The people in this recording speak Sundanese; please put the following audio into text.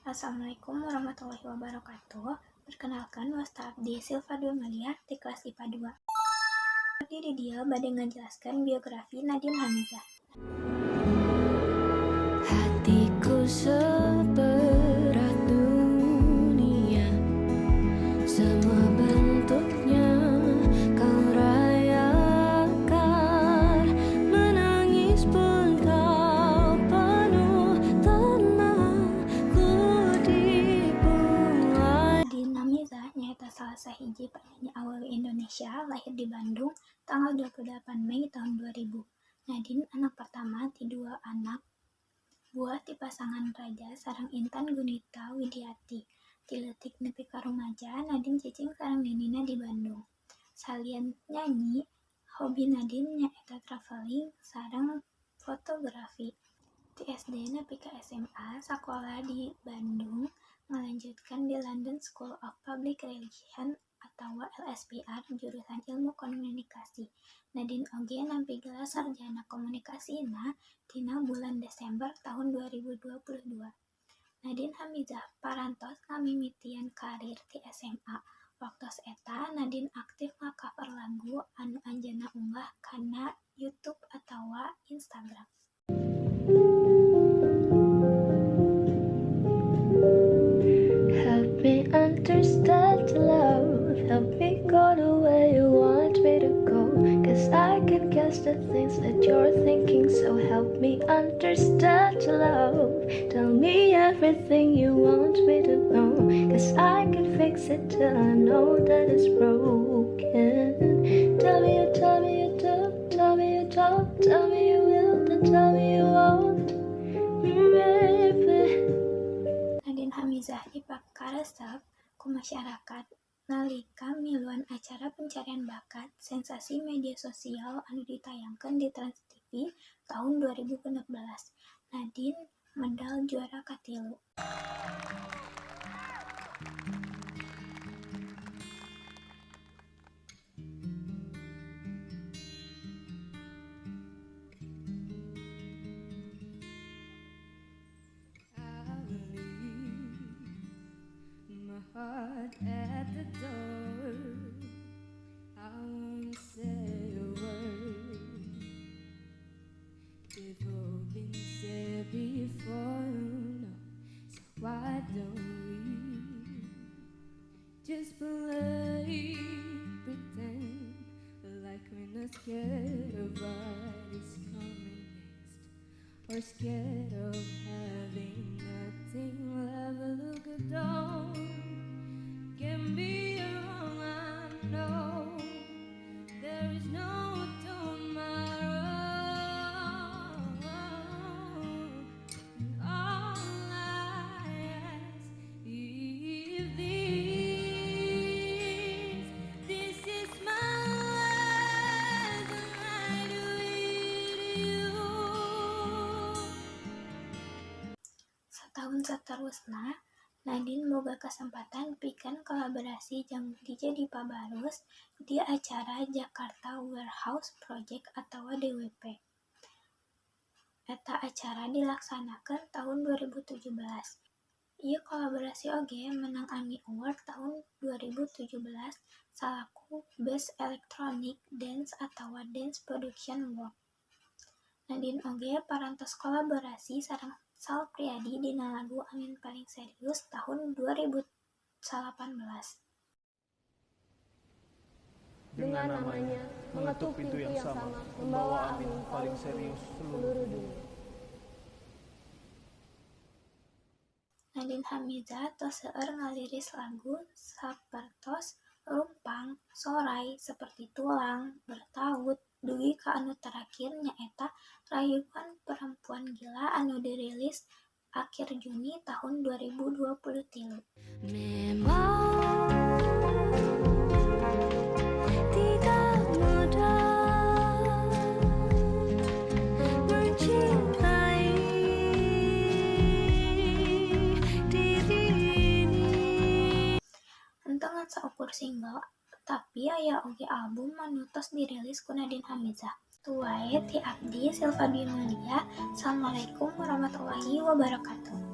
Assalamualaikum warahmatullahi wabarakatuh. Perkenalkan, wasta abdi Silva Dwi Malia di kelas IPA 2. Abdi di dieu bade ngajelaskeun biografi Nadine Hamizah. Hatiku seberat dunia, semua bentuknya kau rayakan. Menangis pun kau penuh tenang, ku dibungai. Nadine Hamizah nyaeta salah sahiji penyanyi awewe Indonesia, lahir di Bandung tanggal 28 Mei tahun 2000. Nadine anak pertama ti dua anak buah ti pasangan Raja sareng Intan Gunita Widiati. Ti leutik nepi ka rumaja, Nadine cicing sareng ninina di Bandung. Salian nyanyi, hobi Nadine nyaeta traveling sareng fotografi. Ti SD nepi ka SMA sakola di Bandung, ngalanjutkeun di London School of Public Relations atawa LSPR jurusan Ilmu Komunikasi. Nadine oge nampi gelar sarjana komunikasina dina bulan Desember tahun 2022. Nadine Hamizah parantos ngamimitian karir ti SMA. Waktos eta Nadine aktif ngacover lagu anu anjeunna unggah kana YouTube atawa Instagram. Help me understand love. Help me go the way you want me to go. 'Cause I can guess the things that you're thinking. So help me understand love. Tell me everything you want me to know. 'Cause I can fix it till I know that it's broken. Tell me you, tell me you do, tell me you don't, tell me you will, then tell me you won't. Baby. Nadine Hamizah dipakaresep ku masyarakat nalika miluan acara pencarian bakat Sensasi Media Sosial anu ditayangkeun di Trans TV tahun 2016. Nadine medal juara katilu. I will leave my heart at the door. I won't say a word. They've all been said before, no. So why don't we just play pretend like we're not scared of what is coming next, or scared of having nothing left? Look, don't get me wrong, I know there is no tomorrow. And all I ask is this: this is my last night with you. Satahun saterusna, Nadine boga kesempatan pikeun kolaborasi jeung DJ Dipha Barus di acara Djakarta Warehouse Project atawa DWP. Eta acara dilaksanakeun tahun 2017. Ieu kolaborasi oge meunang AMI Award tahun 2017 salaku Best Electronic Dance atawa Dance Production Work. Nadine oge parantos kolaborasi sareng Sal Priadi dina lagu Amin Paling Serius tahun 2018. Dengan namanya, mengetuk pintu yang sama, membawa Amin paling serius seluruh dunia. Nadine Hamizah tos seueur ngaliris lagu sapertos Rumpang, Sorai, Seperti Tulang, Bertaut, dugi ka anu terakhir nyaeta Rayuan Perempuan Gila anu dirilis akhir Juni tahun 2023. Memang tidak mudah mencintai diri ini. Henteu ngan saukur single, tapi aya oge album anu tos dirilis ku Nadine Hamizah. Kitu wae ti abdi, Silva Dwi Mulia. Assalamualaikum warahmatullahi wabarakatuh.